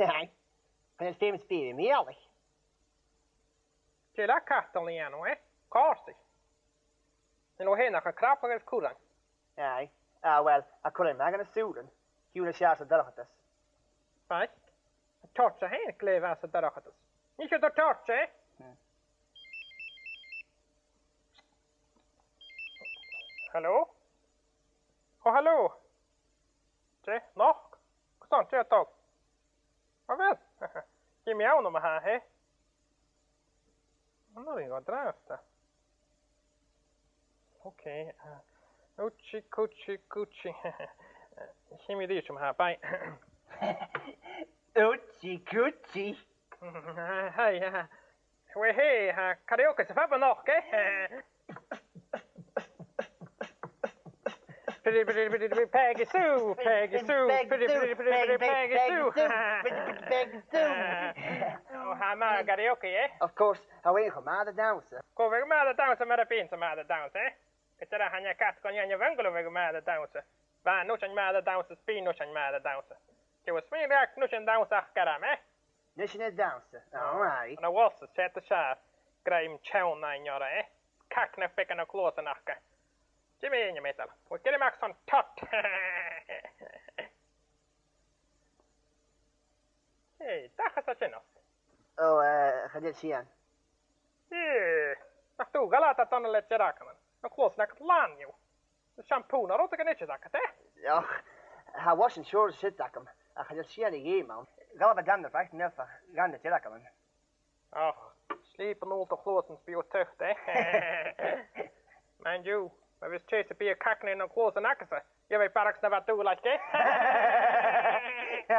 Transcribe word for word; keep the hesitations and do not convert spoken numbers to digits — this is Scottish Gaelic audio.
Aye. Chan eil feum spioradaibh, mi eòlach. Dè leat cat a dhèanamh, eh? Còrsaich. An robh thu fhèin ach a' crapadh is curran? Aye. Ah, well, a' cur am magan a sùilean. Ciùin a seas an dorchadas. Faic. A' toirt a h-aon glè mhath san dorchadas. Nì seo do toirt, eh? Hmm. Halò? Ò, halò. Dè, nochd? Carson, dè tha dol? A bheil? Chì mi ann ma-thà, hè? An urrainn dhomh an-dràsta? Ok, uh, oochie coochie coochie. Chì mi a-rithist ma-thà, bye. Oochie coochie. Hi, uh, weh, hey, uh, karaoke sa phub a-nochd, eh? Piggy Sue, Piggy Sue, Piggy Sue, Piggy Sue, Piggy Sue. Ò, tha e math karaoke, eh? Of course, tha e cho math a' dannsa. Cò bhiodh math a' dannsa mar a bhios e math a' dannsa, eh? Gu dearbh, chan e cat gun dèan a' bhungalow a bhiodh math a' dannsa. Bha an uair sin math a' dannsa, 's bidh an uair sin math a' dannsa. Cò bhiodh smaoineachadh an uair sin dannsa ach gorm, eh? An uair sin a' dannsa. Ò, aye. An a bhos, 's e do sear. Grèim teann an-dràsta, eh? Cagnadh beag ann an cluasan aca. Dè mu dheidhinn, a Mhìcheil? Bheil thu ag iarraidh a-mach son tot? Hey, dè tha seo a' dèanamh? Ò, eh, chan eil sìon. Hey, nach tu a dh'fhalbh dhan a' dol le deargaman. Na cluasan agad làn dhiubh. Shampoo no rudeigin idir agad, eh? Och, tha washing machine siud agam, ach chan eil sìon a dh'fheum ann. Dh'fhalbh e dhan a' bhaile, naofa, dhan na deargaman. Och, slìob a-null do chluasan 's bidh thu tiugh, eh? Mind you, ma bhios tè sam bith a' cagnadh nan cluasan agadsa, gheibh e barrachd na bha dùil aice, eh? Ò,